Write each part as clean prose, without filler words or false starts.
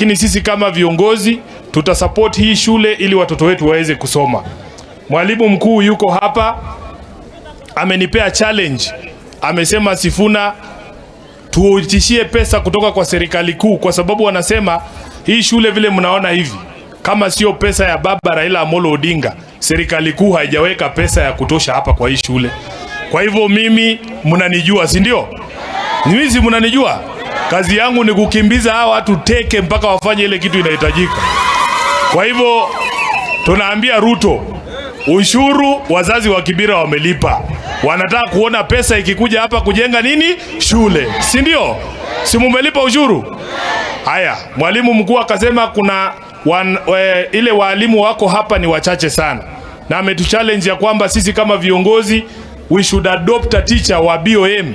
Lakini sisi kama viongozi tutasupport hii shule ili watoto wetu waweze kusoma. Mwalimu mkuu yuko hapa, amenipea challenge, amesema, "Sifuna, tuitishie pesa kutoka kwa serikali kuu, kwa sababu wanasema hii shule vile mnaona hivi, kama sio pesa ya baba Raila Amolo Odinga, serikali kuu haijaweka pesa ya kutosha hapa kwa hii shule." Kwa hivyo mimi mnanijua, si ndio? Mimi si mnanijua? Kazi yangu ni kukimbiza hawa watu teke mpaka wafanye ile kitu inahitajika. Kwa hivyo tunaambia Ruto, ushuru wazazi wa Kibera wamelipa, wanataka kuona pesa ikikuja hapa kujenga nini shule, si ndio? Si mumelipa ushuru? Haya, mwalimu mkuu akasema kuna ile waalimu wako hapa ni wachache sana, na ametuchallenge ya kwamba sisi kama viongozi we should adopt a teacher wa BOM,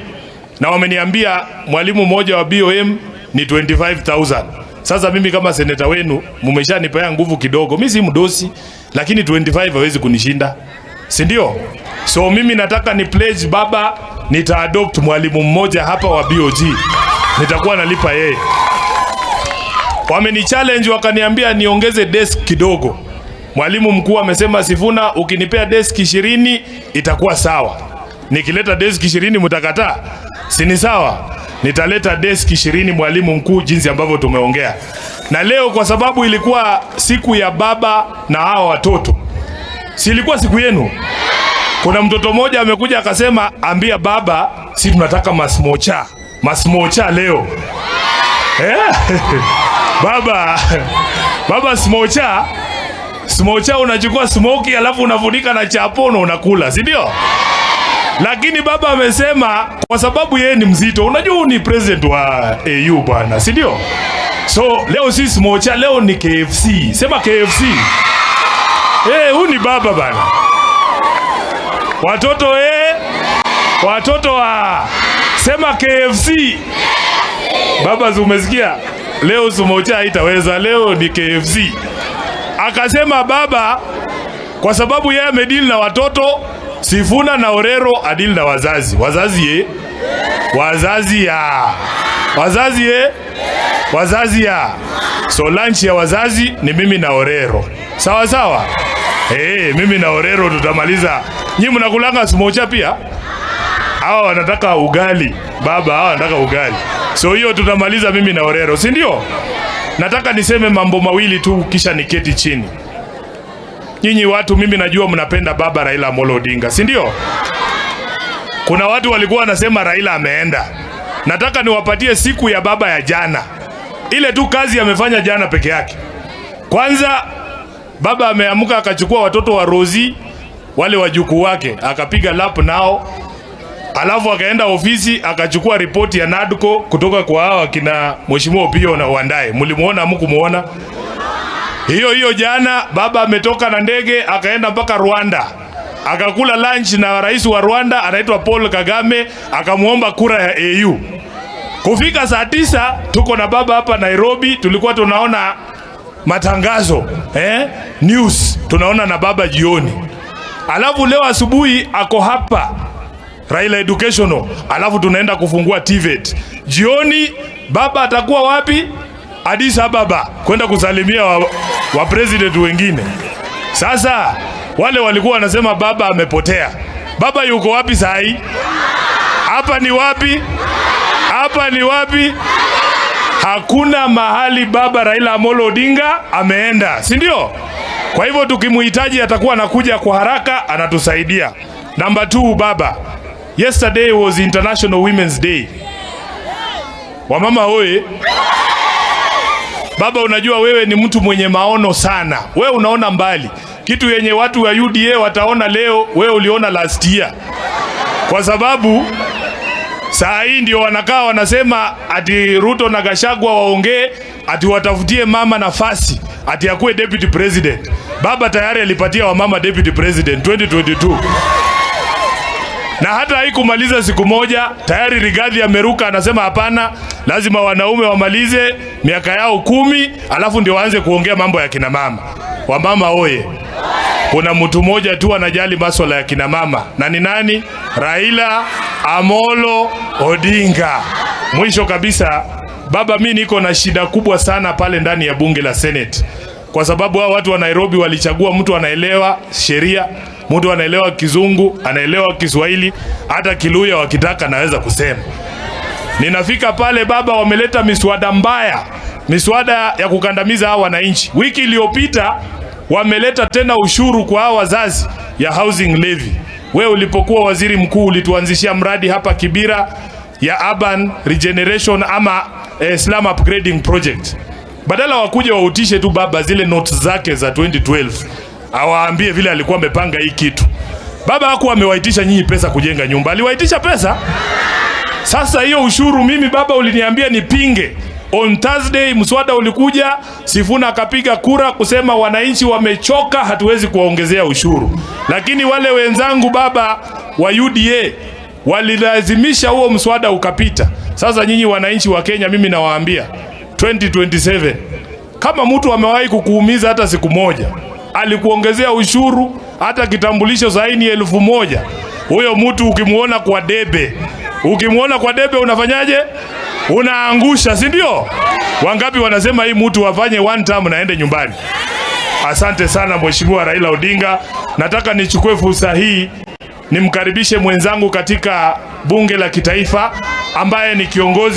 na wameniambia mwalimu mmoja wa BOM ni 25,000. Sasa mimi kama seneta wenu mumeshanipea nguvu kidogo, mimi si mdosi, lakini 25 hawezi kunishinda, si ndio? So mimi nataka ni pledge baba, nita adopt mwalimu mmoja hapa wa BOG, nitakuwa nalipa yeye. Wameni challenge wakaniambia niongeze desk kidogo. Mwalimu mkuu amesema, "Sifuna, ukinipea desk 20 itakuwa sawa." Nikileta desk 20 mtakataa? Si ni sawa? Nitaleta desk 20, mwalimu mkuu, jinsi ambavyo tumeongea. Na leo kwa sababu ilikuwa siku ya baba na hawa watoto, si ilikuwa siku yenu? Kuna mtoto mmoja amekuja akasema, "Ambia baba, si tunataka masmocha, masmocha leo." Eh? Baba, baba, smocha, smocha unachukua smoky alafu unafunika na chapo na unakula, si ndio? Lakini baba amesema kwa sababu yeye ni mzito, unajua huyu ni president wa AU bwana, si ndio? So leo si smocha, leo ni KFC. Sema KFC. Eh, huyu ni baba bana. Watoto watoto wa sema KFC. Baba, umesikia? Leo smocha haitaweza, leo ni KFC. Akasema baba, kwa sababu yeye amedeal na watoto, Sifuna na Orero adeal na wazazi. Wazazi ye, wazazi ya, wazazi ye, wazazi ya. So lunch ya wazazi ni mimi na Orero, sawa sawa. Hey, mimi na Orero tutamaliza. Nyinyi mnakulanga smocha pia? Hawa wanataka ugali baba, hawa wanataka ugali. So hiyo tutamaliza mimi na Orero, si ndio? Nataka niseme mambo mawili tu kisha niketi chini. Nyinyi watu, mimi najua mnapenda baba Raila Amolo Odinga, si ndio? Kuna watu walikuwa wanasema Raila ameenda. Nataka niwapatie siku ya baba ya jana, ile tu kazi amefanya jana peke yake. Kwanza baba ameamka akachukua watoto wa Rozi wale wajukuu wake akapiga lap nao, alafu akaenda ofisi akachukua ripoti ya NADCO kutoka kwa hawa kina Mheshimiwa Opiyo na Wandayi. Mlimuona hamkumuona? Hiyo hiyo jana baba ametoka na ndege akaenda mpaka Rwanda akakula lunch na rais wa Rwanda anaitwa Paul Kagame, akamuomba kura ya AU. Kufika saa 9 tuko na baba hapa Nairobi, tulikuwa tunaona matangazo news tunaona na baba jioni, alafu leo asubuhi ako hapa Raila Educational, alafu tunaenda kufungua TVET jioni. Baba atakuwa wapi? Addis Ababa kwenda kusalimia wa president wengine. Sasa wale walikuwa wanasema baba amepotea, baba yuko wapi saa hii? Hapa ni wapi? Hapa ni wapi? Hakuna mahali baba Raila Amolo Odinga ameenda, si ndio? Kwa hivyo tukimuhitaji atakuwa anakuja kwa haraka, anatusaidia. Number two, baba, yesterday was International Women's Day. Wamama oye! Baba, unajua wewe ni mtu mwenye maono sana, wewe unaona mbali, kitu yenye watu wa UDA wataona leo, wewe uliona last year, kwa sababu saa hii ndio wanakaa wanasema ati Ruto na Gachagua waongee ati watafutie mama nafasi ati akuwe deputy president. Baba tayari alipatia wamama deputy president 2022 na hata haikumaliza siku moja, tayari Rigathi ameruka anasema hapana, lazima wanaume wamalize miaka yao 10 alafu ndio waanze kuongea mambo ya kina mama. Wamama oye! Kuna mtu mmoja tu anajali masuala ya kina mama na ni nani? Raila Amolo Odinga. Mwisho kabisa, baba Baba, mi niko na shida kubwa sana pale ndani ya bunge la Senate, kwa sababu hao watu wa Nairobi walichagua mtu anaelewa sheria, mtu anaelewa Kizungu, anaelewa Kiswahili, hata Kiluya wakitaka naweza kusema. Ninafika pale baba, wameleta miswada mbaya, miswada ya kukandamiza hawa wananchi. Wiki iliyopita wameleta tena ushuru kwa hawa wazazi ya housing levy. We ulipokuwa waziri mkuu ulituanzishia mradi hapa Kibera ya urban regeneration ama slum upgrading project. Badala wakuja wautishe tu baba zile notes zake za 2012 awaambie vile alikuwa amepanga hii kitu. Baba hakuwa amewaitisha nyinyi pesa kujenga nyumba, aliwaitisha pesa. Sasa hiyo ushuru mimi baba uliniambia nipinge. On Thursday mswada ulikuja, Sifuna akapiga kura kusema wananchi wamechoka, hatuwezi kuwaongezea ushuru. Lakini wale wenzangu baba wa UDA walilazimisha huo mswada ukapita. Sasa nyinyi wananchi wa Kenya, mimi nawaambia 2027 kama mtu amewahi kukuumiza hata siku moja, alikuongezea ushuru hata kitambulisho saini 1000, huyo mtu ukimuona kwa debe, ukimuona kwa debe unafanyaje? Unaangusha, si ndio? Wangapi wanasema hii mtu afanye one term na aende nyumbani? Asante sana Mheshimiwa Raila Odinga. Nataka nichukue fursa hii nimkaribishe mwenzangu katika bunge la kitaifa ambaye ni kiongozi